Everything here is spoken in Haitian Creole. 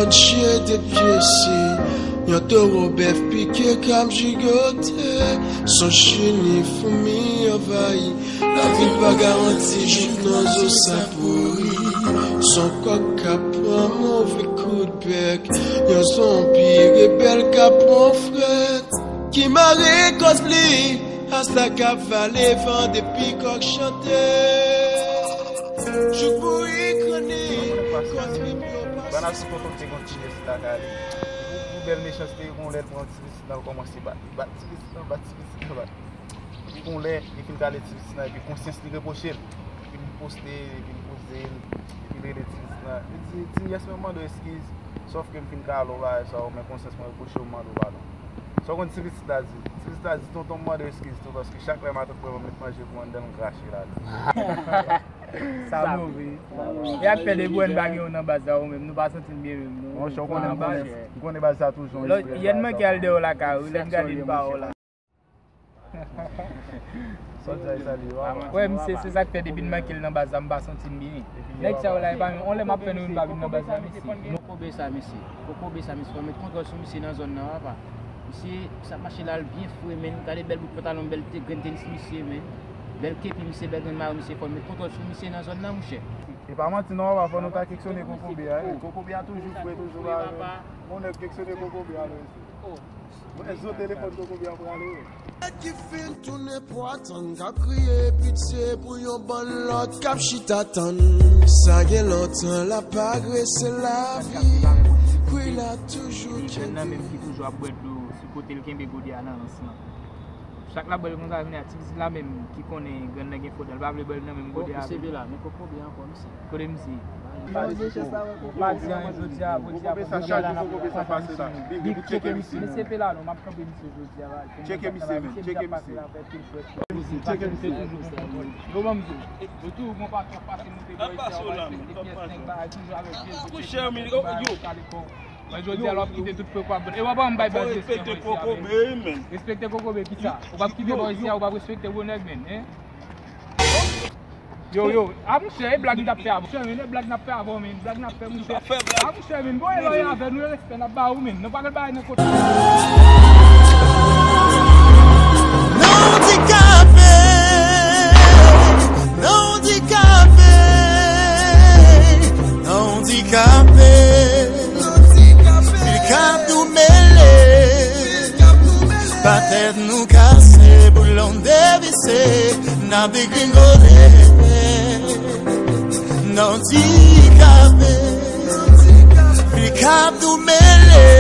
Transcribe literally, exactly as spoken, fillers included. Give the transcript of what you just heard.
Tchye de pye se yon towo bèf pike k ap jigote. Son chini foumi anvayi. Lavi pa garanti jouk nan zo sa pouri. Son kòk k ap pran move kout bèk. Yon zonbi rebèl k ap pran frèt. Ki mare kòz pli. Asta k ap vale van depi kòk chante. Jouk bouyi kranni. Kòz pli yo pase. Bann asipòtè w te gon ti jès la ka ale. Pou, pou bèl mechanste, gon lè l pran ti pitit nan, l kòmanse bat. Bat ti pitit nan, bat ti pitit nan, bat. Epi gon lè, li fin kale ti pitit nan, epi konsyans li repwoche l. Epi li poste, epi li poze l, epi li rele ti pitit nan. Li di, "Ti yès, mwen mande w eskiz, sòf ke m fin kale w bagay sa yo, men konsyans mwen repwoche w, m mande w padon." Sa w konn ti pitit la di? Ti pitit la di, "Tonton, m mande w eskiz tou, paske chak lè matant mwen met manje pou anndan l, m krache ladan." Sa move. E ap fè de bwè n pa gen yon nan baz la ou menm, nou pa santi n byen menm, non. Monchè, ou konnen m konnen, m konnen baz sa toujou yon espre. Yè n manke al dèyè lakay ou, lè n gade n pa wè w la. Sa w di a, e sa l ye, wa? Wè, misye, se sa k fè depi n manke l nan baz la, m pa santi m byen. Nèg sa yo la, e pa menm, on lè m ap fè nou, nou pa vin nan baz la, mesye. Kokobe sa, mesye. Kokobe sa, mesye. Fò met kontwòl sou misye nan zòn nan, papa. Misye, sa ap mache la, l byen fre, men. Gade bèl bout pantalon, bèl te, grenn tenis misye, men. Bèl kepi misye, bèl grenn mayo misye, fò n met kontwòl sou misye nan zòn nan, monchè. E pa manti non, papa, fò nou ta keksyone kokobe a, wi. Kokobe a toujou fre, toujou la, men. Bon, nèg keksyone kokobe a, men. Mwen zo telefòn kokobe a prale, wi. Nèg ki fin tounen pwa tann k ap kriye pitye pou yon bann lòt k ap chita tann. Sa gen lontan l ap agrese lavi. Kwi la toujou kenbe. Jèn nan menm ki toujou ap bwè dlo sou kote l kenbe gode a nan rans lan. Chak l ap bwè l konsa, vini a ti pitit la menm ki konnen grann nan gen fò dan, l pa vle bwè l nan menm gode a. Bon, misye vle la, men kokobe ankò, misye. Kote misye? Pa di anyen jodi a, jodi a, jodi a la n ap pase misye. Big tcheke misye. Misye pe la non, m ap kanpe misye jodi a la. Tcheke misye, men, tcheke misye. Tcheke misye. Yo ban m di, yo toujou gon patwon pase moute bò isi a, ou pa respekte pyès nèg, bagay toujou avèk vye zye, pete nan bouch, bagay ou kale kò w. Men jodi a la w ap kite tout pèp w ap ban. E w ap ban m bay baz respè mwen isi a, men. Respekte kokobe kisa? Ou p ap kite bò isi a, ou p ap respekte gwo nèg, men, en? Yo, yo, a monchè, e blag n t ap fè avan. Monchè, men, e blag n ap fè avan, men, blag n ap fè, monchè. A monchè, men, bon, e lòyal avè nou, e respè n ap ba ou, men. Nou pa gen bagay nan kote. Non dikape, non dikape, non dikape. Pil kap nou mele, pa tèt nou kase, boulon devise, n ap degringole. Nan dikape, pil kap nou mele.